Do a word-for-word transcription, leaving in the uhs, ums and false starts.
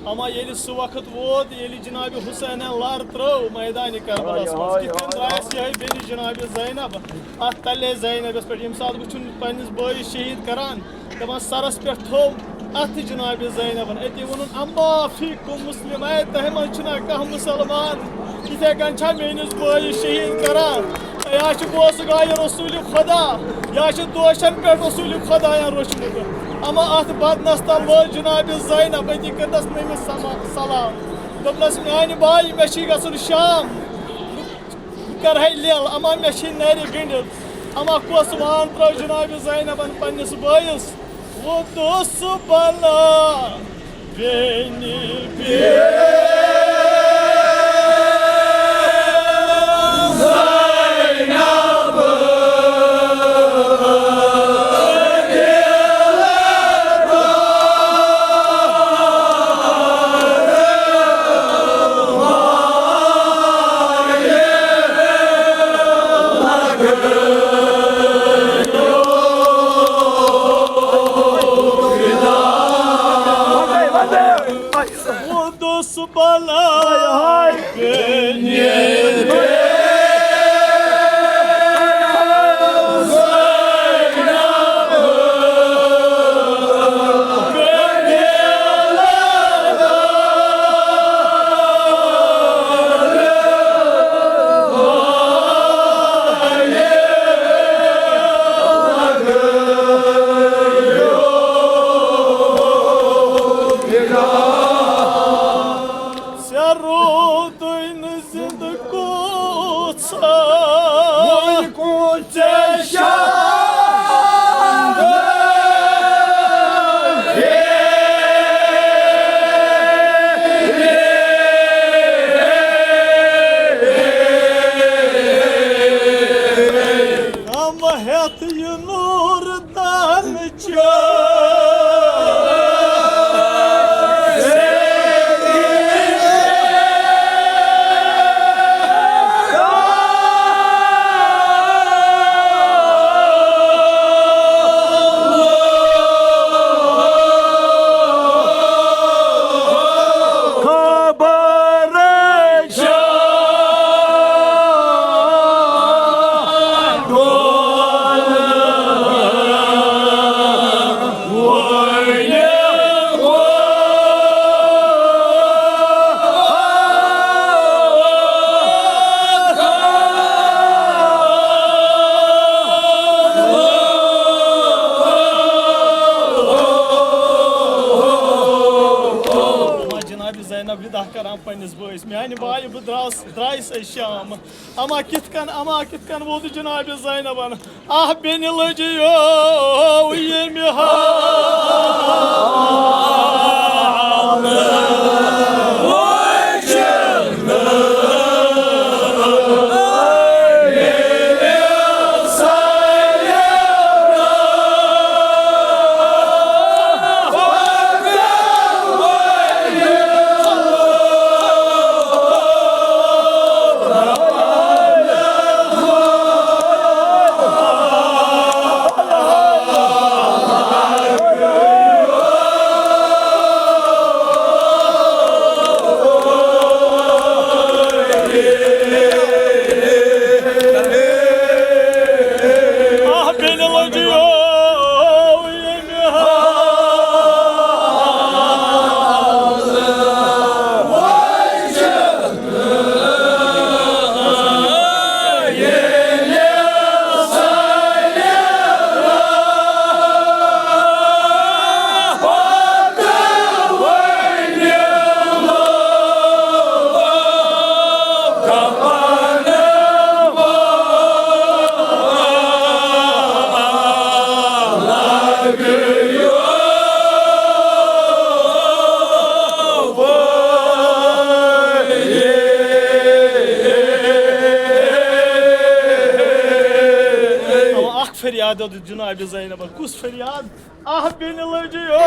اما ییٚلہِ سُہ وقت ووت، ییٚلہِ جناب حسینن لر ترٲو میدان کربلاہس منٛز، کِتھ کٔنۍ درٛایس یِہے بیٚنہِ جناب زینب اتھ تلے زینبس پٮ۪ٹھ، ییٚمہِ ساتہٕ وٕچھُن پننِس بٲیِس شہیٖد کران، دپان سرس پٮ۪ٹھ تھوٚو اتھٕ جناب زینبن۔ أتی ووٚنُن، اما فیکم مسلم، اے تۄہہِ منٛز چھُنہ کانٛہہ مسلمان؟ یِتھے کٔنۍ چھا میٲنِس بٲیِس شہیٖد کران؟ یا چھُ بوسہٕ گایہِ رسول خدا، یا چھُ دوشن پٮ۪ٹھ رسول خدایَن روچھمُت۔ اما اتھ بدنس تام وٲژ جناب زینب، أتی کٔرنس مٔمِس سما-، سلام۔ دوٚپنس، میانہِ بایہِ، مےٚ چھُے گژھُن شام، بہٕ کرہے لیل، اما مےٚ چھِ نرِ گٔنڈِتھ۔ اما کۄس وان ترٲو جناب زینبن پننِس بٲیِس؟ ووٚدُس بلا بیٚنہِ بیٚنہِ زینب۔ ووٚدُس بلاے بیٚنہِ ژےٚ روٗدُے نہٕ زِندٕ کوٗت ژھا۔ وۄنۍ کوٗت ژےٚ شاہد۔ غم ہٮ۪تھ یہِ نوٗر دان چو۔ خبر جناب زینب وِدا کران پننِس بٲیِس، میانہِ بایہِ بہٕ درٛاس درٛایس أسۍ شام۔ اما کِتھ کٔنۍ، اما کِتھ کٔنۍ ووٚد جناب زینبن، آہ بیٚنہِ لٔجیو ییٚمہِ حال۔ اکھ فریاد دیُت جناب زینبن۔ کُس فریاد؟ آہ بیٚنہِ لٔجیو۔